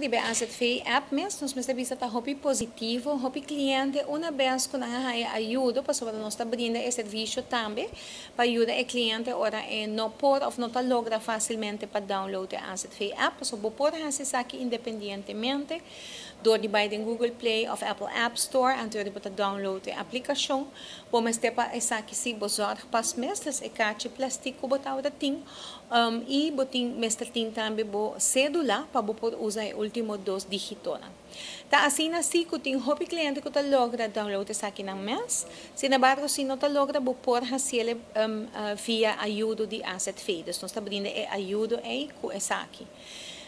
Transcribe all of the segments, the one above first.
Riba e AZV app mes, nos mester bisa ta hopi positivo. Hopi cliente, una bes cu nan a haya ayudo, pasobra nos ta brinda e servicio tambe pa yuda e cliente ora e no por of no ta logra facilmente pa download e AZV app, pasobra bo por haci esaki independientemente door di bay den Google Play of Apple App Store, anto bo ta download e aplicacion. Bo mester pa esaki si bo zorgpas mes, dus e kaartje plastic cu bo tabata tin, y bo tin mester tin tambe bo cedula pa bo por usa e ultimo dos digitonan. Ta asina si cu tin hopi cliente cu ta logra download esaki nan mes. Sin embargo, si no ta logra, bo por haciele via ayudo di AZV. Dus nos ta brinda e ayudo ey cu esaki.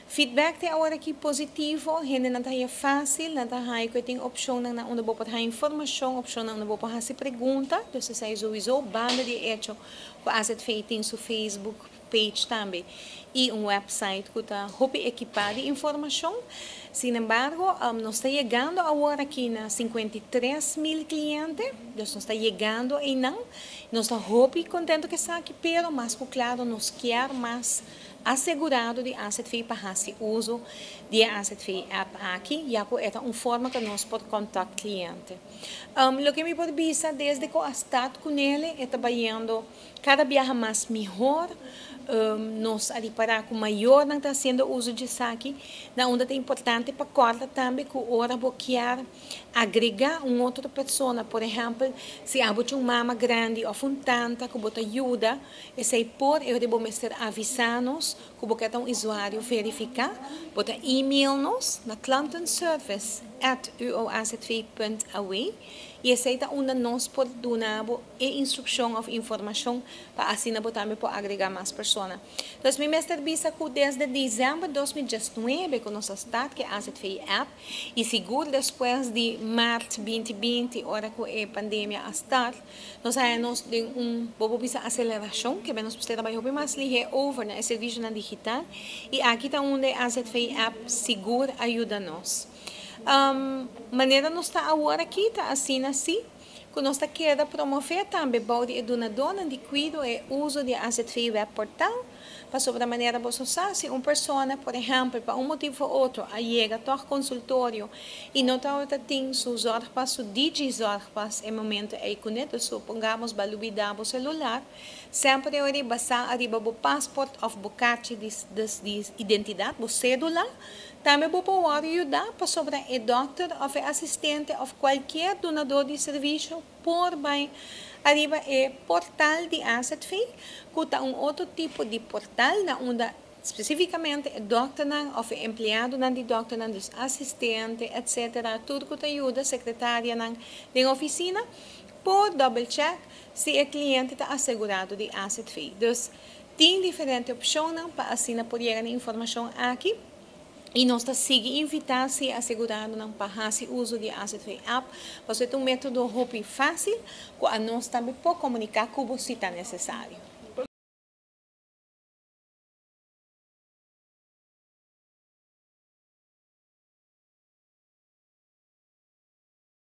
Feedback te awor aki positivo, hendenan ta haya facil, nan ta haya cu tin opcionnan na unda bo por haya informacion, opcionnan unda bo por haci pregunta. Dus esey sowieso banda di hecho cu AZV tin su Facebook page tambe y un website cu ta hopi equipa di informacion. Sin embargo, nos ta yegando awor aki na 53 mil cliente, dus nos ta yegando eynan. Nos ta hopi contento cu esaki, pero mas cu claro nos kier mas asegurado di AZV pa haci uso di AZV app aki, ya cu ta un forma cu nos por contact cliente. Loke mi por bisa, desde cu a start cu ne, ta trahando cada biaha mas mihor. Nos a ripara cu mayornan ta haciendo uso di esaki, na unda ta importante pa corda tambe cu ora bo kier agrega un otro persona, por ehempel, si abo tin un mama grandi of un tanta cu bo ta yuda, esey por e bo mester avisa nos cu bo kier un usuario verifica, bo ta e-mail nos na klantenservice@uoazv.aw y esey ta unda nos por duna e instruccion of informacion pa asina bo tambe por agrega mas persona. Anto, mi mester bisa cu desde december di 2019 cu nos a start cu AZV app y sigur despues di maart 2020, ora cu e pandemia a start, nos a nos den un bo bisa aceleracion, cu nos mester traha mas lihe over na servicio digital y aki ta unda AZV app sigur a yuda nos. Manera nos ta awor aki, ta asina si, cu nos ta keda promove tambe bou di dunadornan di cuido e uso di AZV web portal, pasobra manera bo sa, si un persona, por ehempel, pa un motibo of otro, a yega toch consultorio y no ta tin su zorgpas, su digi-zorgpas, e momento ey cu ne, supongamos bo a lubida bo celular, semper e basa ariba bo paspoort of bo kaartje di identidad, bo cedula, tambe bo por yuda pasobra e dokter of e asistente of cualkier dunador di servicio por bay ariba e portal di AZV, cu ta un otro tipo di portal na unda specificamente e dokternan of e empleadonan di dokternan, dus asistente, etc., tur cu ta yuda, secretarianan den oficina, por double check si e cliente ta asegurado di AZV. Dus tin diferente opcion pa asina por yega na informacion aki. Y nos ta sigui invita e aseguradonan pa haci uso di AZV app, pasobra ta un metodo hopi facil, cu nos tambe por comunica cu bo si ta necesario.